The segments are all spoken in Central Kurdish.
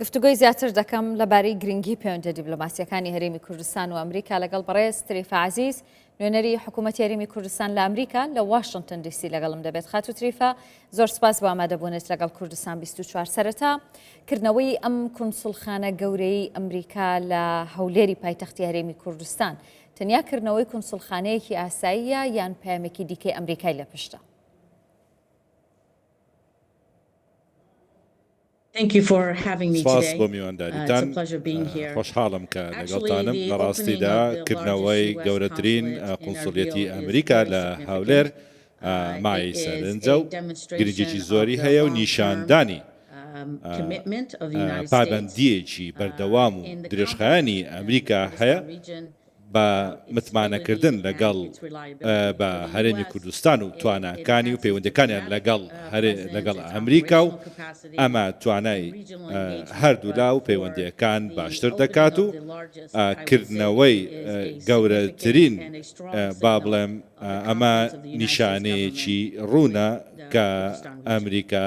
گفتوگۆی زیاتر دەکەم لەبارەی گرنگی پەیوەندیە دیبلۆماسیەکانی هەرێمی کوردستان و ئەمریکا لەگەڵ بەڕێز تریفە عەزیز نوێنەری حکوومەتی هەرێمی کوردستان لە ئەمریکا لە واشنتن دیسی لەگەڵم دەبێت. خاتوو تریفە زۆر سپاس بۆ ئامادەبوونت لەگەڵ کوردستان 24. سەرەتا کردنەوەی ئەم کونسوڵخانە گەورەی ئەمریکا لە هەولێری پایتەختی هەرێمی کوردستان تەنیا کردنەوەی کونسوڵخانەیەکی ئاساییە یان پەیامێکی دیکەی ئەمریکای لە پشتە؟ سپاس بۆ میوانداریتان، خۆشحاڵم کە لەگەڵتانم. لە ڕاستیدا کردنەوەی گەورەترین قونسوڵیەتی ئەمریکا لە هەولێر مایەی سەرنجە و گرنگیی زۆری هەیە و نیشاندانی پابەندییەکی بەردەوام و درێژخایەنی ئەمریکا هەیە بە متمانەکردن لەگەڵ بە هەرێمی کوردستان و تواناکانی و پەیوەندیەکانیان لەگەڵ لەگەڵ ئەمریکا و ئەمە توانای هەردوولا و پەیوەندیەکان باشتر دەکات و کردنەوەی گەورەترین با بڵێم ئەمە نیشانەیەکی ڕوونە کە ئەمریکا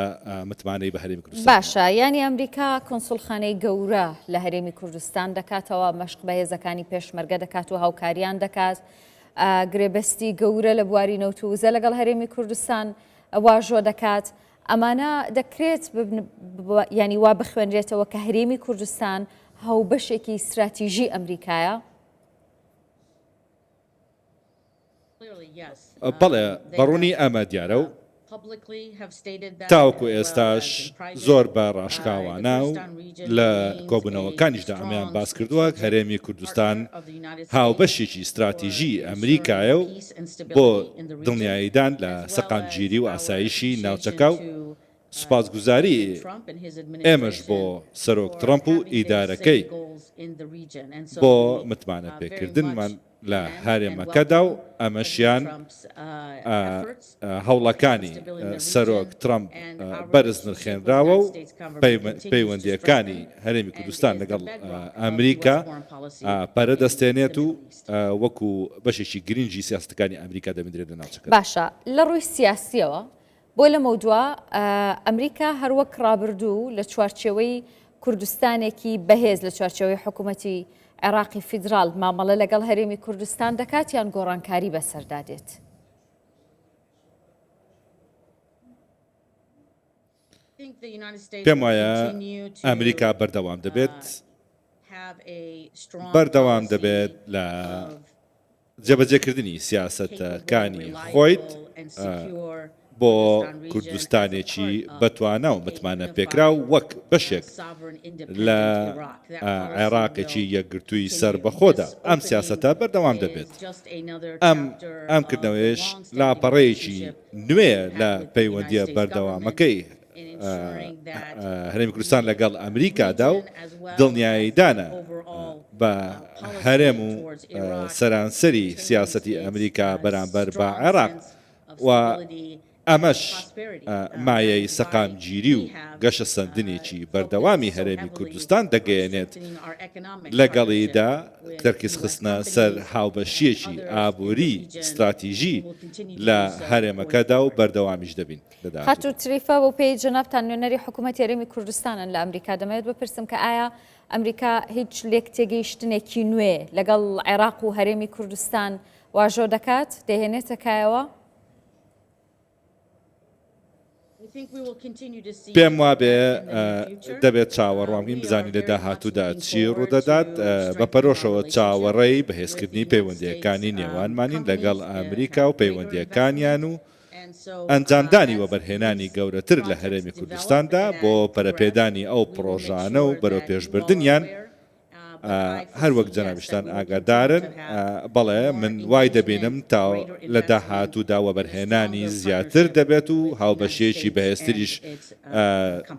متمانەی بە هەرێمی کوردستان هەیە. باشە یانی ئەمریکا کونسوڵخانەی گەورە لە هەرێمی کوردستان دەکاتەوە، مەشق بە هێزەکانی پێشمەرگە دەکات و هاوکاریان دەکات، گرێبەستی گەورە لە بواری نەوت و وزە لەگەڵ هەرێمی کوردستان واژۆ دەکات. ئەمانە دەکرێت ینی وا بخوێنرێتەوە کە هەرێمی کوردستان هاوبەشێکی ستراتیژی ئەمریکایە؟ بەڵێ بەڕوونی ئەمە دیارە و تاوەکو ئێستاش زۆر بە ڕاشکاوانە و لە کۆبوونەوەکانیشدا ئەمەیان باس کردووە، هەرێمی کوردستان هاوبەشێکی ستراتیژی ئەمریکایە و بۆ دڵنیاییدان لە سەقامگیری و ئاسایشی ناوچەکە و سوپاسگوزاری ئێمەش بۆ سەرۆک ترەمپ و ئیدارەکەی بۆ متمانەپێکردنمان لە هەرێمەکەدا و ئەمەشیان هەوڵەکانی سەرۆک ترەمپ بەرز نرخێنراوە و پەیوەندییەکانی هەرێمی کوردستان لەگەڵ ئەمریکا پەرە دەستێنێت و وەکو بەشێکی گرنگی سیاسەتەکانی ئەمریکا دەبینرێت لە ناوچەکەدا. باشە لە ڕووی سیاسییەوە بۆ لەمەودوا ئەمریکا هەروەک ڕابردوو لە چوارچێوەی کوردستانێکی بەهێز لە چوارچێوەی حکوومەتی عێراقی فیدراڵ مامەڵە لەگەڵ هەرێمی کوردستان دەکات یان گۆڕانکاری بەسەردا دێت؟ پێم وایە ئەمریکا بەردەوام دەبێت بەردەوام دەبێت لە جێبەجێکردنی سیاسەتەکانی خۆیت بۆ کوردستانێکی بەتوانا و متمانەپێکراو وەک بەشێک لە عێراقێکی یەکگرتووی سەربەخۆدا، ئەم سیاسەتە بەردەوام دەبێت. ئەم ئەم کردنەوەیەش لاپەڕەیەکی نوێیە لە پەیوەندییە بەردەوامەکەی هەرێمی کوردستان لەگەڵ ئەمریکادا و دڵنیاییدانە بە هەرێم و سەرانسەری سیاسەتی ئەمریکا بەرامبەر بە عێراق و ئەمەش مایەی سەقامگیری و گەشەسەندنێکی بەردەوامی هەرێمی کوردستان دەگەیەنێت، لەگەڵیدا تەرکیزخستنە سەر هاوبەشییەکی ئابووری ستراتیژی لە هەرێمەکەدا و بەردەوامیش دەبین لە داهاتوودا. خاتوو تریفە، بەوپێیەی جەنابتان نوێنەری حکوومەتی هەرێمی کوردستانن لە ئەمریکا، دەمەوێت بپرسم کە ئایا ئەمریکا هیچ لێکتێگەیشتنێکی نوێ لەگەڵ عێراق و هەرێمی کوردستان واژۆ دەکات، دەیهێنێتە کایەوە؟ پێم وابێ دەبێت چاوەڕوان بین بزانین لە داهاتوودا چی ڕوودەدات، بە پەرۆشەوە چاوەڕێی بەهێزکردنی پەیوەندییەکانی نێوانمانین لەگەڵ ئەمریکا و پەیوەندییەکانیان و ئەنجامدانی وەبەرهێنانی گەورەتر لە هەرێمی کوردستاندا بۆ پەرەپێدانی ئەو پڕۆژانە و بەرەوپێشبردنیان. هەر وەک جەنابیشتان ئاگادارن، بەڵێ من وای دەبینم تا لە داهاتوودا وەبەرهێنانی زیاتر دەبێت و هاوبەشییەکی بەهێزتریش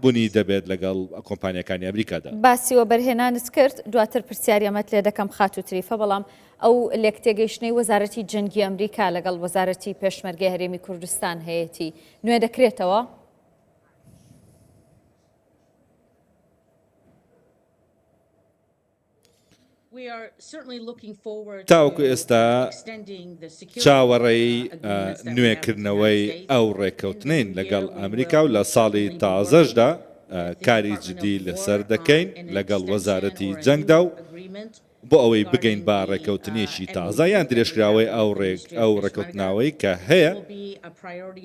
بونی دەبێت لەگەڵ کۆمپانیاکانی ئەمریکادا. باسی وەبەرهێنانت کرد، دواتر پرسیاری ئەمەت لێ دەکەم خاتوو تریفە، بەڵام ئەو لێکتێگەیشتنەی وەزارەتی جەنگی ئەمریکا لەگەڵ وەزارەتی پێشمەرگەی هەرێمی کوردستان هەیەتی نوێ دەکرێتەوە؟ تاوەکو ئێستا چاوەڕێی نوێکردنەوەی ئەو ڕێککەوتنەین لەگەڵ ئەمریکا و لە ساڵی تازەشدا. کاری جدی لەسەر دەکەین لەگەڵ وەزارەتی جەنگدا و بۆ ئەوەی بگەین بە ڕێکەوتنێکی تازە یان درێژکراوەی ئەو ئەو ڕێکەوتناوەی کە هەیە،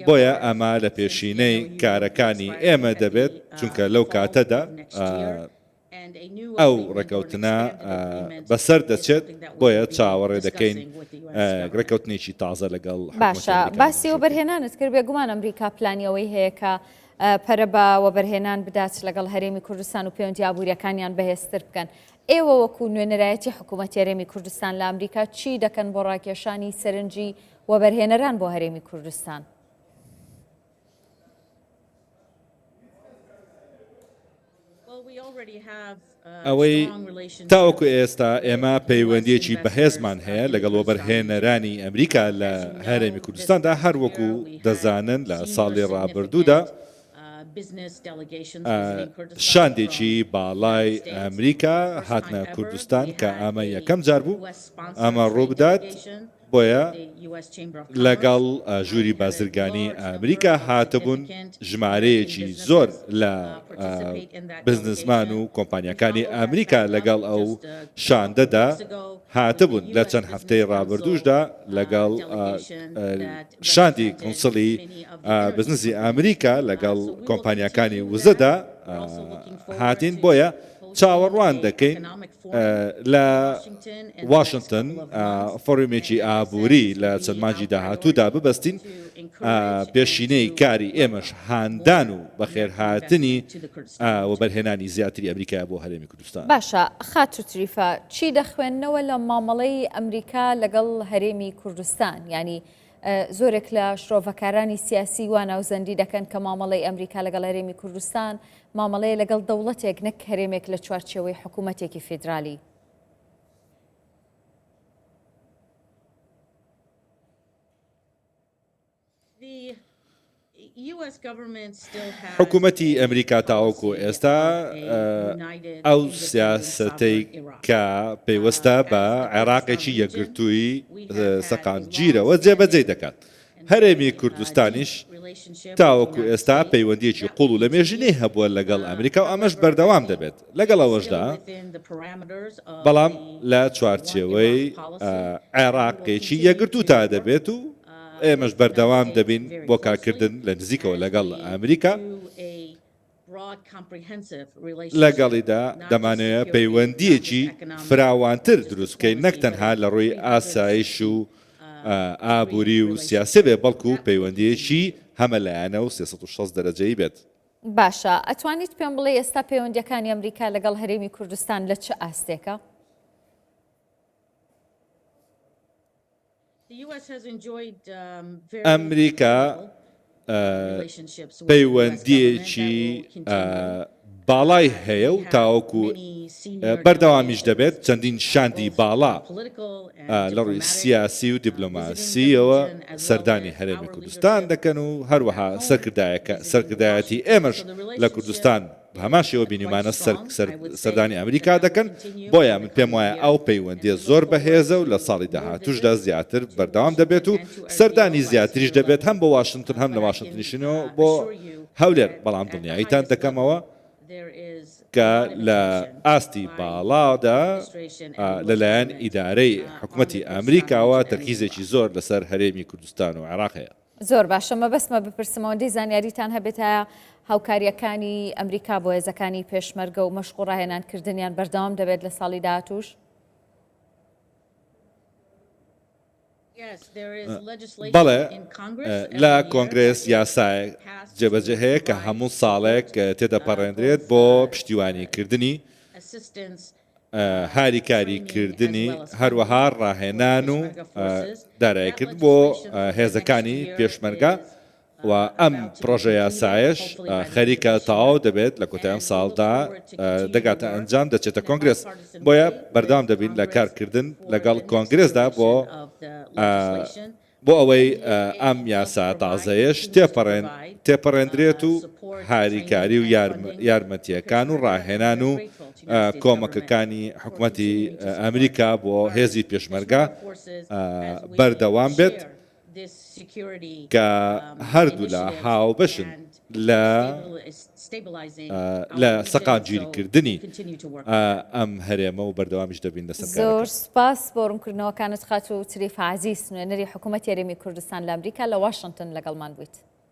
بۆیە ئەمە لە پێشینەی کارەکانی ئێمە دەبێت، چونکە لەو کاتەدا ئەو ڕێکەوتنە بەسەر دەچێت، بۆیە چاوەڕێ دەکەین ڕێکەوتنێکی تازە لەگەڵ حکومەتی باشە ئەمریکا باسی مەشروع بکەین. وەبەرهێنانت کرد، بێگومان ئەمریکا پلانی ئەوەی هەیە کە پەرە بە وەبەرهێنان بدات لەگەڵ هەرێمی کوردستان و پەیوەندی ئابووریەکانیان بەهێزتر بکەن. ئێوە وەکو نوێنەرایەتی حکوومەتی هەرێمی کوردستان لە ئەمریکا چی دەکەن بۆ ڕاکێشانی سەرنجی وەبەرهێنەران بۆ هەرێمی کوردستان؟ ئەوەی تاوەکو ئێستا ئێمە پەیوەندییەکی بەهێزمان هەیە لەگەڵ وەبەرهێنەرانی ئەمریکا لە هەرێمی کوردستاندا، هەروەکو دەزانن لە ساڵی ڕابردوودا شاندێکی باڵای ئەمریکا هاتنە کوردستان کە ئەمە یەکەم جار بوو ئەمە ڕووبدات، بۆیە لەگەڵ ژووری بازرگانی ئەمریکا هاتبوون ژمارەیەکی زۆر لە بزنسمان و کۆمپانیاکانی ئەمریکا لەگەڵ ئەو شاندەدا هاتبوون لە چەند هەفتەی ڕابردووشدا لەگەڵ شاندی کونسڵی بزنسی ئەمریکا لەگەڵ کۆمپانیاکانی وزەدا هاتین بۆیە چاوەڕوان دەکەین لە واشنتن فۆرمێکی ئابووری لە چەند مانگی داهاتوودا ببەستین، پێشینەی کاری ئێمەش هاندان و بەخێرهاتنی وەبەرهێنانی زیاتری ئەمریکایە بۆ هەرێمی کوردستان. باشە خاتوو تریفە چی دەخوێننەوە لە مامەڵەی ئەمریکا لەگەڵ هەرێمی کوردستان؟ یانی زۆرێک لە شرۆڤەکارانی سیاسی وا ناوزەندی دەکەن کە مامەڵەی ئەمریکا لەگەڵ هەرێمی کوردستان مامەڵەیە لەگەڵ دەوڵەتێک نەک هەرێمێک لە چوارچێوەی حکوومەتێکی فیدرالی. حکوومەتی ئەمریکا تاوەکو ئێستا ئەو سیاسەتەی کە پەیوەستە بە عێراقێکی یەکگرتووی سەقامگیرەوە جێبەجێی دەکات. هەرێمی کوردستانیش تاوەکو ئێستا پەیوەندییەکی قووڵ و لەمێژینەی هەبووە لەگەڵ ئەمریکا و ئەمەش بەردەوام دەبێت. لەگەڵ ئەوەشدا بەڵام لە چوارچێوەی عێراقێکی یەکگرتووتا دەبێت و ئێمەش بەردەوام دەبین بۆ کارکردن لە نزیکەوە لەگەڵ ئەمریکا، لەگەڵیدا دەمانەوێت پەیوەندییەکی فراوانتر دروست بکەین نەک تەنها لە ڕووی ئاسایش و ئابووری و سیاسی بێت، بەڵکو پەیوەندییەکی هەمەلایەنە و 360 دەرەجەیی بێت. باشە ئەتوانیت پێم بڵێی ئێستا پەیوەندییەکانی ئەمریکا لەگەڵ هەرێمی کوردستان لە چ ئاستێکە؟ ئەمریکا پەیوەندییەکی باڵای هەیە و تاوەکو بەردەوامیش دەبێت، چەندین شاندی باڵا لە ڕووی سیاسی و دیبلۆماسییەوە سەردانی هەرێمی کوردستان دەکەن و هەروەها سەرکردایەتی ئێمەش لە کوردستان بە هەمان شێوە بینیومانە سەردانی ئەمریکا دەکەن، بۆیە من پێم وایە ئەو پەیوەندییە زۆر بەهێزە و لە ساڵی داهاتووشدا زیاتر بەردەوام دەبێت و سەردانی زیاتریش دەبێت هەم بۆ واشنتن هەم لە واشنتنیشنەوە بۆ هەولێر، بەڵام دڵنیاییتان دەکەمەوە کە لە ئاستی باڵادا لەلایەن ئیدارەی حکومەتی ئەمریکاوە تەرکیزێکی زۆر لەسەر هەرێمی کوردستان و عێراق هەیە. زۆر باشە مەبەستمە بپرسم ئەوەندەی زانیاریتان هەبێت ئایا هاوکارییەکانی ئەمریکا بۆ هێزەکانی پێشمەرگە و مەشق و ڕاهێنانکردنیان بەردەوام دەبێت لە ساڵی داهاتووش؟ بەڵێ، لە کۆنگرێس یاسایەک جێبەجێ هەیە کە هەموو ساڵێک تێدەپەڕێندرێت بۆ پشتیوانیکردنی هاریکاریکردنی، هەروەها ڕاهێنان و داراییکردن بۆ هێزەکانی پێشمەرگە و ئەم پڕۆژە یاسایەش خەریکە تەواو دەبێت لە کۆتای ئەمساڵدا دەگاتە ئەنجام دەچێتە کۆنگرێس بۆیە بەردەوام دەبین لە کارکردن لەگەڵ کۆنگرێسدا بۆ بۆ ئەوەی ئەم یاسا تازەیەش تێپەڕێندرێت و هاریکاری و یارمەتییەکان و ڕاهێنان و کۆمەکەکانی حکومەتی ئەمریکا بۆ هێزی پێشمەرگە بەردەوام بێت کە هەردوولا هاوبەشن. لە لە سەقامگیرکردنی ئەم هەرێمە و بەردەوامیش دەبین لەسەر زۆر سپاس بۆ ڕوونکردنەوەکانت خاتوو تریفە عەزیز نوێنەری حکوومەتی هەرێمی کوردستان لە ئەمریکا لە واشنتن لەگەڵمان بوویت.